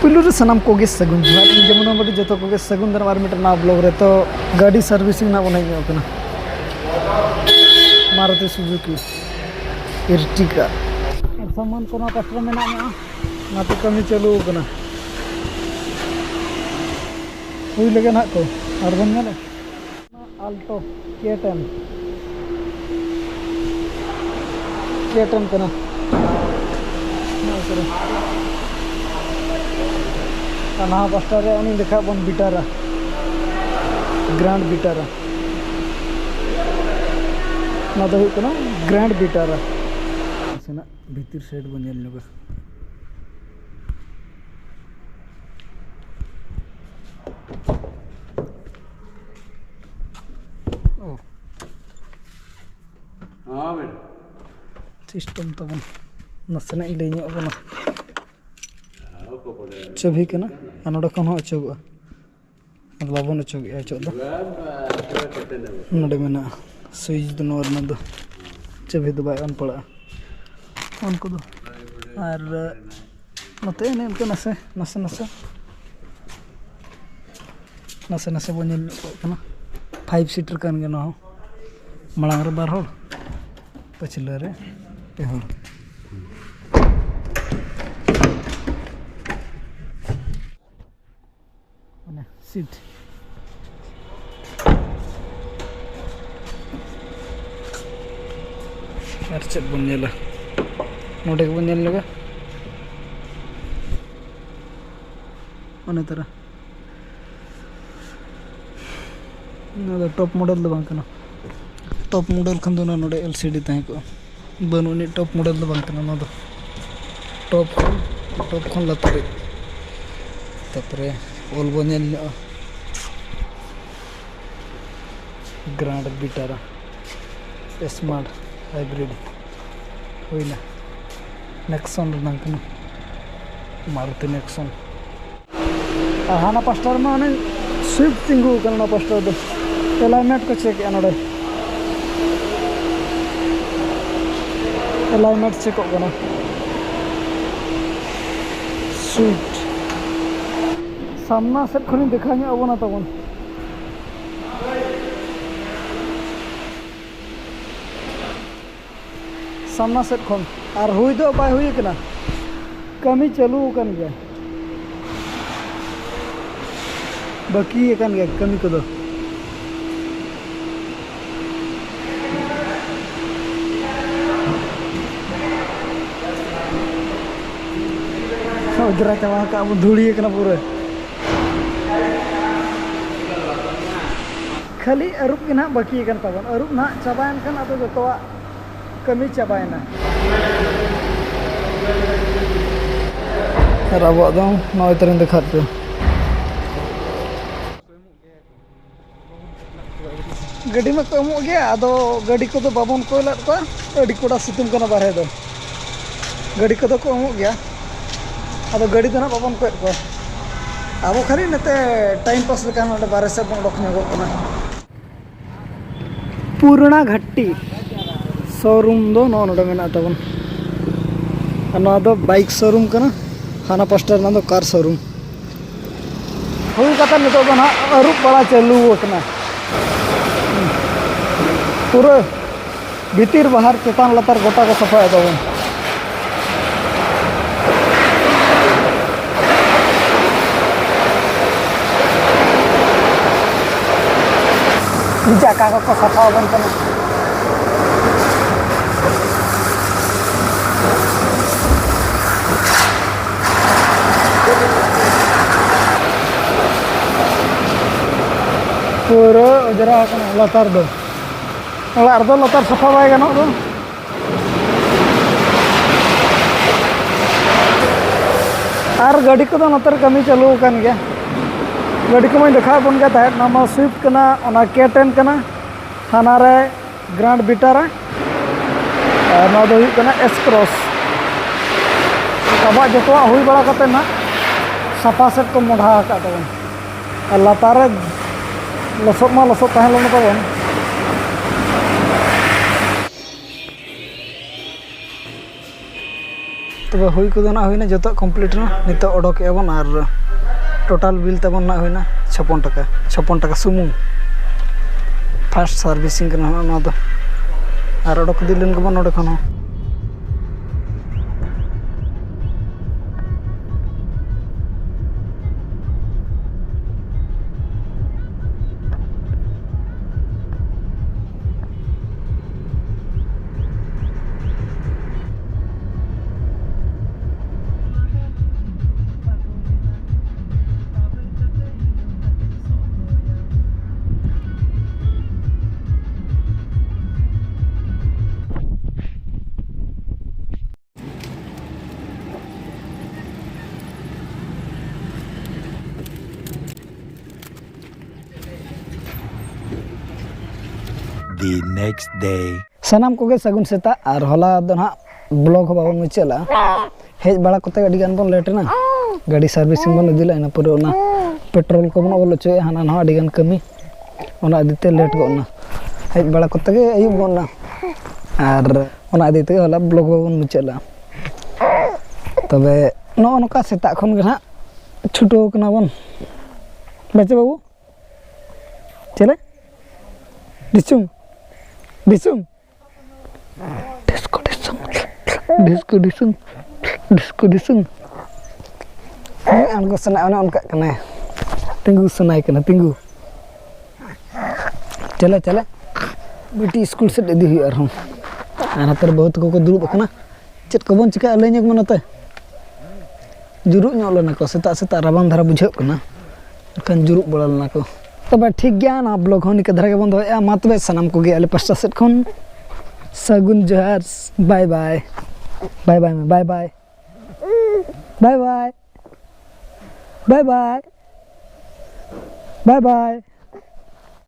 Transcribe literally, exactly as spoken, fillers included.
ᱯᱩᱭᱞᱩ ᱨᱮ ᱥᱟᱱᱟᱢ ᱠᱚᱜᱮ ᱥᱟᱹᱜᱩᱱ ᱡᱚᱦᱟᱨ᱾ ᱤᱧ ᱡᱮᱢᱚᱱ ᱵᱟᱹᱴᱤ ᱡᱚᱛᱚ ᱠᱚᱜᱮ ᱥᱟᱹᱜᱩᱱ ᱫᱟᱨᱟᱢ ᱟᱨ ᱢᱤᱫᱴᱮᱱ ᱱᱟᱣᱟ ᱵᱞᱚᱜ ᱨᱮ᱾ ᱛᱚ ᱜᱟᱹᱰᱤ ᱥᱟᱨᱵᱷᱤᱥᱤᱝ ᱨᱮᱱᱟᱜ ᱵᱚᱱ ᱦᱮᱡ ᱧᱚᱜ ᱠᱟᱱᱟ, ᱢᱟᱨᱩᱛᱤ ᱥᱩᱡᱩᱠᱤ ᱮᱨᱴᱤᱜᱟ᱾ ᱟᱨ ᱥᱟᱢᱟᱱ ᱠᱚ ᱱᱚᱣᱟ ᱯᱟᱥᱴᱟ ᱨᱮ ᱢᱮᱱᱟᱜ ᱧᱚᱜᱼᱟ, ᱚᱱᱟᱛᱮ ᱠᱟᱹᱢᱤ ᱪᱟᱹᱞᱩ ᱟᱠᱟᱱᱟ᱾ ᱦᱩᱭ ᱞᱮᱜᱮ ᱱᱟᱦᱟᱜ ᱠᱚ, ᱟᱨ ᱵᱚᱱ ᱧᱮᱞᱟ᱾ ᱟᱞᱴᱳ ᱠᱮ ᱴᱮᱱ, ᱠᱮ ᱴᱮᱱ ᱠᱟᱱᱟ᱾ ᱱᱚᱣᱟ ᱠᱚᱨᱮ᱾ ᱟᱨ ᱱᱟᱦᱟᱜ ᱯᱟᱥᱴᱟ ᱨᱮ ᱩᱱᱤ ᱞᱮᱠᱷᱟ ᱵᱚᱱ ᱵᱤᱴᱟᱨᱟ, ᱜᱨᱟᱱᱰ ᱵᱤᱴᱟᱨᱟ᱾ ᱱᱚᱣᱟ ᱫᱚ ᱦᱩᱭᱩᱜ ᱠᱟᱱᱟ ᱜᱨᱟᱱᱰ ᱵᱤᱴᱟᱨᱟ᱾ ᱱᱟᱥᱮᱱᱟᱜ ᱵᱷᱤᱛᱤᱨ ᱥᱟᱭᱤᱰ ᱵᱚᱱ ᱧᱮᱞ ᱧᱚᱜᱟ᱾ ᱚ᱾ ᱦᱮᱸ, ᱵᱮᱴᱟ᱾ ᱥᱤᱥᱴᱮᱢ ᱛᱟᱵᱚᱱ ᱱᱟᱥᱮᱱᱟᱜ ᱤᱧ ᱞᱟᱹᱭ ᱧᱚᱜ ᱟᱵᱚᱱᱟ᱾ ᱪᱟᱹᱵᱤ ᱠᱟᱱᱟ, ᱟᱨ ᱱᱚᱰᱮ ᱠᱷᱚᱱ ᱦᱚᱸ ᱚᱪᱚᱜᱚᱜᱼᱟ᱾ ᱟᱫᱚ ᱵᱟᱵᱚᱱ ᱚᱪᱚᱜᱮᱜᱼᱟ ᱚᱪᱚᱜ ᱫᱚ᱾ ᱱᱚᱰᱮ ᱢᱮᱱᱟᱜᱼᱟ ᱥᱩᱭᱤᱪ ᱫᱚ, ᱱᱚᱣᱟ ᱨᱮᱱᱟᱜ ᱫᱚ ᱪᱟᱹᱵᱤ ᱫᱚ ᱵᱟᱭ ᱚᱱ ᱯᱟᱲᱟᱜᱼᱟ ᱩᱱᱠᱩ ᱫᱚ᱾ ᱟᱨ ᱱᱚᱛᱮ ᱮᱱᱮ ᱤᱱᱠᱟᱹ ᱱᱟᱥᱮ ᱱᱟᱥᱮ ᱱᱟᱥᱮ ᱱᱟᱥᱮ ᱱᱟᱥᱮ ᱵᱚᱱ ᱧᱮᱞ ᱧᱚᱜ ᱠᱟᱜ ᱠᱟᱱᱟ᱾ ᱯᱷᱟᱭᱤᱵᱷ ᱥᱤᱴᱟᱨ ᱠᱟᱱ ᱜᱮᱭᱟ ᱱᱚᱣᱟ ᱦᱚᱸ᱾ ᱢᱟᱲᱟᱝ ᱨᱮ ᱵᱟᱨ ᱦᱚᱲ, ᱯᱟᱹᱪᱷᱞᱟᱹ ᱨᱮ ᱯᱮ ᱦᱚᱲ᱾ ᱢᱟᱱᱮ ᱥᱤᱴ᱾ ᱟᱨ ᱪᱮᱫ ᱵᱚᱱ ᱧᱮᱞᱟ? ᱱᱚᱰᱮ ᱜᱮᱵᱚᱱ ᱧᱮᱞ ᱞᱮᱜᱟ᱾ ᱚᱱᱮ ᱛᱟᱨᱟ᱾ ᱱᱚᱣᱟ ᱫᱚ ᱴᱚᱯ ᱢᱚᱰᱮᱞ ᱫᱚ ᱵᱟᱝ ᱠᱟᱱᱟ᱾ ᱴᱚᱯ ᱢᱚᱰᱮᱞ ᱠᱷᱟᱱ ᱫᱚ ᱚᱱᱟ ᱱᱚᱰᱮ ᱮᱞ ᱥᱤ ᱰᱤ ᱛᱟᱦᱮᱸ ᱠᱚᱜᱼᱟ᱾ ᱵᱟᱹᱱᱩᱜ ᱟᱹᱱᱤᱡ, ᱴᱚᱯ ᱢᱚᱰᱮᱞ ᱫᱚ ᱵᱟᱝ ᱠᱟᱱᱟ ᱱᱚᱣᱟ ᱫᱚ᱾ ᱴᱚᱯ ᱠᱷᱚᱱ, ᱴᱚᱯ ᱠᱷᱚᱱ ᱞᱟᱛᱟᱨ ᱨᱮ᱾ ᱛᱟᱯᱚᱨᱮ ᱚᱞ ᱵᱚ ᱧᱮᱞ ᱧᱚᱜᱼᱟ᱾ ᱜᱨᱟᱱᱰ ᱵᱤᱴᱟᱨᱟ ᱥᱢᱟᱨᱴ ᱦᱟᱭᱵᱨᱤᱰ ᱦᱩᱭᱱᱟ᱾ ᱱᱮᱠᱥᱚᱱ ᱨᱮᱱᱟᱜ ᱠᱟᱱᱟ, ᱢᱟᱨᱩᱛᱤ ᱱᱮᱠᱥᱚᱱ᱾ ᱟᱨ ᱦᱟᱱᱟ ᱯᱟᱥᱴᱟ ᱨᱮᱢᱟ ᱚᱱᱮ ᱥᱩᱭᱤᱯᱴ ᱛᱤᱸᱜᱩ ᱟᱠᱟᱱᱟ, ᱚᱱᱟ ᱯᱟᱥᱴᱟ ᱨᱮᱫᱚ ᱮᱞᱟᱭᱱᱢᱮᱱᱴ ᱠᱚ ᱪᱮᱠ ᱮᱜᱼᱟ ᱱᱚᱰᱮ᱾ ᱮᱞᱟᱭᱱᱢᱮᱱᱴ ᱪᱮᱠᱚᱜ ᱠᱟᱱᱟ᱾ ᱥᱩᱭᱤᱯᱴ᱾ ᱥᱟᱢᱱᱟ ᱥᱮᱫ ᱠᱷᱚᱱᱤᱧ ᱫᱮᱠᱷᱟᱣ ᱧᱚᱜ ᱟᱵᱚᱱᱟ ᱛᱟᱵᱚᱱ᱾ ᱥᱟᱢᱱᱟ ᱥᱮᱫ ᱠᱷᱚᱱ᱾ ᱟᱨ ᱦᱩᱭ ᱫᱚ ᱵᱟᱭ ᱦᱩᱭ ᱟᱠᱟᱱᱟ, ᱠᱟᱹᱢᱤ ᱪᱟᱹᱞᱩ ᱟᱠᱟᱱ ᱜᱮᱭᱟ, ᱵᱟᱹᱠᱤ ᱟᱠᱟᱱ ᱜᱮᱭᱟ ᱠᱟᱹᱢᱤ ᱠᱚᱫᱚ᱾ ᱚᱡᱽᱨᱟ ᱪᱟᱵᱟ ᱟᱠᱟᱫ ᱵᱚᱱ, ᱫᱷᱩᱲᱤ ᱟᱠᱟᱱᱟ ᱯᱩᱨᱟᱹ᱾ ᱠᱷᱟᱹᱞᱤ ᱟᱹᱨᱩᱵ ᱜᱮ ᱱᱟᱦᱟᱜ ᱵᱟᱹᱠᱤ ᱟᱠᱟᱱ ᱛᱟᱵᱚᱱ᱾ ᱟᱹᱨᱩᱵ ᱱᱟᱦᱟᱜ ᱪᱟᱵᱟᱭᱮᱱ ᱠᱷᱟᱱ ᱟᱫᱚ ᱡᱚᱛᱚᱣᱟᱜ ᱠᱟᱹᱢᱤ ᱪᱟᱵᱟᱭᱮᱱᱟ᱾ ᱟᱨ ᱟᱵᱚᱣᱟᱜ ᱫᱚ ᱱᱚᱜᱼᱚᱭ ᱛᱟᱹᱨᱤᱧ ᱫᱮᱠᱷᱟᱣᱟᱫ ᱯᱮ᱾ ᱜᱟᱹᱰᱤ ᱢᱟᱠᱚ ᱮᱢᱚᱜ ᱜᱮᱭᱟ, ᱟᱫᱚ ᱜᱟᱹᱰᱤ ᱠᱚᱫᱚ ᱵᱟᱵᱚᱱ ᱠᱚᱭ ᱞᱮᱫ ᱠᱚᱣᱟ᱾ ᱟᱹᱰᱤ ᱠᱚᱰᱟ ᱥᱤᱛᱩᱝ ᱠᱟᱱᱟ ᱵᱟᱨᱦᱮ ᱫᱚ᱾ ᱜᱟᱹᱰᱤ ᱠᱚᱫᱚ ᱠᱚ ᱮᱢᱚᱜ ᱜᱮᱭᱟ, ᱟᱫᱚ ᱜᱟᱹᱰᱤ ᱫᱚ ᱱᱟᱦᱟᱜ ᱵᱟᱵᱚᱱ ᱠᱚᱭᱮᱫ ᱠᱚᱣᱟ᱾ ᱟᱵᱚ ᱠᱷᱟᱹᱞᱤ ᱱᱚᱛᱮ ᱴᱟᱭᱤᱢ ᱯᱟᱥ ᱞᱮᱠᱟ ᱱᱚᱰᱮ ᱵᱟᱨᱦᱮ ᱥᱮᱫ ᱵᱚᱱ ᱚᱰᱚᱠ ᱧᱚᱜᱚᱜ ᱠᱟᱱᱟ᱾ ᱯᱩᱨᱱᱟ ᱜᱷᱟᱴᱤ ᱥᱳᱨᱩᱢ ᱫᱚ ᱱᱚᱜᱼᱚ ᱱᱚᱰᱮ ᱢᱮᱱᱟᱜ ᱛᱟᱵᱚᱱ᱾ ᱟᱨ ᱱᱚᱣᱟ ᱫᱚ ᱵᱟᱭᱤᱠ ᱥᱳᱨᱩᱢ ᱠᱟᱱᱟ, ᱦᱟᱱᱟ ᱯᱟᱥᱴᱟ ᱨᱮᱱᱟᱜ ᱫᱚ ᱠᱟᱨ ᱥᱳᱨᱩᱢ᱾ ᱦᱩᱭ ᱠᱟᱛᱮ ᱱᱤᱛᱚᱜ ᱫᱚ ᱱᱟᱦᱟᱜ ᱟᱹᱨᱩᱵ ᱵᱟᱲᱟ ᱪᱟᱹᱞᱩ ᱟᱠᱟᱱᱟ᱾ ᱯᱩᱨᱟᱹ ᱵᱷᱤᱛᱤᱨ ᱵᱟᱦᱟᱨ ᱪᱮᱛᱟᱱ ᱞᱟᱛᱟᱨ ᱜᱚᱴᱟ ᱠᱚ ᱥᱟᱯᱷᱟᱭᱮᱫ ᱛᱟᱵᱚᱱ᱾ ᱡᱟᱠᱟ ᱠᱚᱠᱚ ᱥᱟᱯᱷᱟ ᱟᱵᱚᱱ ᱠᱟᱱᱟ᱾ ᱯᱩᱨᱟᱹ ᱚᱡᱽᱨᱟ ᱟᱠᱟᱱᱟ ᱞᱟᱛᱟᱨ ᱫᱚ᱾ ᱚᱲᱟᱜ ᱨᱮᱫᱚ ᱞᱟᱛᱟᱨ ᱥᱟᱯᱷᱟ ᱵᱟᱭ ᱜᱟᱱᱚᱜ ᱫᱚ᱾ ᱟᱨ ᱜᱟᱹᱰᱤ ᱠᱚᱫᱚ ᱱᱚᱛᱮ ᱨᱮ ᱠᱟᱹᱢᱤ ᱪᱟᱹᱞᱩ ᱟᱠᱟᱱ ᱜᱮᱭᱟ᱾ ᱜᱟᱹᱰᱤ ᱠᱚᱢᱟᱧ ᱫᱮᱠᱷᱟᱣ ᱵᱚᱱ ᱜᱮ ᱛᱟᱦᱮᱸᱫ, ᱱᱚᱣᱟ ᱢᱟ ᱥᱩᱭᱤᱯᱴ ᱠᱟᱱᱟ, ᱚᱱᱟ ᱠᱮ ᱴᱮᱱ ᱠᱟᱱᱟ, ᱦᱟᱱᱟ ᱨᱮ ᱜᱨᱟᱱᱰ ᱵᱤᱴᱟᱨᱟ, ᱟᱨ ᱱᱚᱣᱟ ᱫᱚ ᱦᱩᱭᱩᱜ ᱠᱟᱱᱟ ᱮᱥ ᱠᱨᱚᱥ᱾ ᱟᱵᱚᱣᱟᱜ ᱡᱚᱛᱚᱣᱟᱜ ᱦᱩᱭ ᱵᱟᱲᱟ ᱠᱟᱛᱮ ᱱᱟᱜ ᱥᱟᱯᱷᱟ ᱥᱮᱫ ᱠᱚ ᱢᱚᱰᱷᱟ ᱟᱠᱟᱫ ᱛᱟᱵᱚᱱ᱾ ᱟᱨ ᱞᱟᱛᱟᱨ ᱨᱮ ᱞᱚᱥᱚᱫ ᱢᱟ ᱞᱚᱥᱚᱫ ᱛᱟᱦᱮᱸ ᱞᱮᱱ ᱛᱟᱵᱚᱱ᱾ ᱛᱚᱵᱮ ᱦᱩᱭ ᱠᱚᱫᱚ ᱱᱟᱜ ᱦᱩᱭᱱᱟ, ᱡᱚᱛᱚ ᱠᱚᱢᱯᱞᱤᱴ ᱮᱱᱟ᱾ ᱱᱤᱛᱚᱜ ᱚᱰᱚᱠᱮᱜᱼᱟ ᱵᱚᱱ ᱟᱨ ᱴᱳᱴᱟᱞ ᱵᱤᱞ ᱛᱟᱵᱚᱱ ᱱᱟᱜ ᱦᱩᱭᱱᱟ ᱪᱷᱚᱯᱚᱱ ᱴᱟᱠᱟ, ᱪᱷᱚᱯᱚᱱ ᱴᱟᱠᱟ ᱥᱩᱢᱩᱝ᱾ ᱯᱷᱟᱥᱴ ᱥᱟᱨᱵᱷᱤᱥᱤᱝ ᱠᱟᱱᱟ ᱱᱚᱜᱼᱚ ᱱᱚᱣᱟ ᱫᱚ᱾ ᱟᱨ ᱚᱰᱚᱠ ᱤᱫᱤ ᱞᱮᱱ ᱜᱮᱵᱚᱱ ᱱᱚᱰᱮ ᱠᱷᱚᱱ ᱦᱚᱸ᱾ The next day. ᱥᱟᱱᱟᱢ ᱠᱚᱜᱮ ᱥᱟᱹᱜᱩᱱ ᱥᱮᱛᱟᱜ᱾ ᱟᱨ ᱦᱚᱞᱟ ᱫᱚ ᱱᱟᱦᱟᱜ ᱵᱞᱚᱜ ᱦᱚᱸ ᱵᱟᱵᱚᱱ ᱢᱩᱪᱟᱹᱫ ᱞᱮᱜᱼᱟ᱾ ᱦᱮᱡ ᱵᱟᱲᱟ ᱠᱚᱛᱮ ᱟᱹᱰᱤ ᱜᱟᱱ ᱵᱚᱱ ᱞᱮᱴ ᱮᱱᱟ᱾ ᱜᱟᱹᱰᱤ ᱥᱟᱨᱵᱷᱤᱥᱤᱝ ᱵᱚᱱ ᱤᱫᱤ ᱞᱮᱫᱼᱟ, ᱤᱱᱟᱹ ᱯᱚᱨᱮ ᱚᱱᱟ ᱯᱮᱴᱨᱳᱞ ᱠᱚᱵᱚᱱ ᱚᱞ ᱦᱚᱪᱚᱭᱮᱫᱼᱟ, ᱦᱟᱱᱟ ᱱᱟᱣᱟ ᱟᱹᱰᱤ ᱜᱟᱱ ᱠᱟᱹᱢᱤ, ᱚᱱᱟ ᱤᱫᱤ ᱛᱮ ᱞᱮᱴ ᱜᱚᱫ ᱮᱱᱟ᱾ ᱦᱮᱡ ᱵᱟᱲᱟ ᱠᱚᱛᱮ ᱜᱮ ᱟᱹᱭᱩᱵ ᱜᱚᱫ ᱮᱱᱟ᱾ ᱟᱨ ᱚᱱᱟ ᱤᱫᱤ ᱛᱮᱜᱮ ᱦᱚᱞᱟ ᱵᱞᱚᱜ ᱵᱟᱵᱚᱱ ᱢᱩᱪᱟᱹᱫ ᱞᱮᱜᱼᱟ᱾ ᱛᱚᱵᱮ ᱱᱚᱜᱼᱚ ᱱᱚᱝᱠᱟ ᱥᱮᱛᱟᱜ ᱠᱷᱚᱱ ᱜᱮ ᱱᱟᱦᱟᱜ ᱪᱷᱩᱴᱟᱹᱣ ᱠᱟᱱᱟ ᱵᱚᱱ᱾ ᱵᱟᱪᱮ ᱵᱟᱹᱵᱩ? ᱪᱮᱞᱮ? ᱰᱤᱥᱩᱢ? ᱰᱤᱥᱩᱢ? ᱰᱤᱥᱠᱩ ᱰᱤᱥᱩᱢ, ᱰᱤᱥᱠᱩ ᱰᱤᱥᱩᱢ, ᱰᱤᱥᱠᱩ ᱰᱤᱥᱩᱢ᱾ ᱦᱮᱸ, ᱟᱬᱜᱚ ᱥᱟᱱᱟ, ᱚᱱᱮ ᱚᱱᱠᱟᱜ ᱠᱟᱱᱟᱭ᱾ ᱛᱤᱸᱜᱩ ᱥᱟᱱᱟᱭ ᱠᱟᱱᱟ, ᱛᱤᱸᱜᱩ᱾ ᱪᱟᱞᱮ, ᱪᱟᱞᱮ᱾ ᱵᱤᱴᱤ ᱥᱠᱩᱞ ᱥᱮᱫ ᱤᱫᱤ ᱦᱩᱭᱩᱜᱼᱟ ᱟᱨᱦᱚᱸ᱾ ᱟᱨ ᱱᱚᱛᱮ ᱨᱮ ᱵᱟᱹᱦᱩ ᱛᱟᱠᱚ ᱠᱚ ᱫᱩᱲᱩᱵ ᱟᱠᱟᱱᱟ᱾ ᱪᱮᱫ ᱠᱚᱵᱚᱱ ᱪᱤᱠᱟᱹᱭᱟ, ᱞᱟᱹᱭ ᱧᱚᱜ ᱢᱮ ᱱᱚᱛᱮ᱾ ᱡᱩᱨᱩᱜ ᱧᱚᱜ ᱞᱮᱱᱟ ᱠᱚ, ᱥᱮᱛᱟᱜ ᱥᱮᱛᱟᱜ ᱨᱟᱵᱟᱝ ᱫᱷᱟᱨᱟ ᱵᱩᱡᱷᱟᱹᱜ ᱠᱟᱱᱟ, ᱮᱱᱠᱷᱟᱱ ᱡᱩᱨᱩᱜ ᱵᱟᱲᱟ ᱞᱮᱱᱟ ᱠᱚ᱾ ᱛᱚᱵᱮ ᱴᱷᱤᱠ ᱜᱮᱭᱟ, ᱱᱚᱣᱟ ᱵᱞᱚᱜ ᱦᱚᱸ ᱱᱤᱝᱠᱟᱹ ᱫᱷᱟᱨᱟ ᱜᱮᱵᱚᱱ ᱫᱚᱦᱚᱭᱮᱫᱼᱟ᱾ ᱢᱟ ᱛᱚᱵᱮ ᱥᱟᱱᱟᱢ ᱠᱚᱜᱮ ᱟᱞᱮ ᱯᱟᱥᱴᱟ ᱥᱮᱫ ᱠᱷᱚᱱ ᱥᱟᱹᱜᱩᱱ ᱡᱚᱦᱟᱨ, ᱵᱟᱭ ᱵᱟᱭ, ᱵᱟᱭ ᱵᱟᱭ ᱢᱮ, ᱵᱟᱭ ᱵᱟᱭ, ᱵᱟᱭ ᱵᱟᱭ, ᱵᱟᱭ ᱵᱟᱭ, ᱵᱟᱭ ᱵᱟᱭ᱾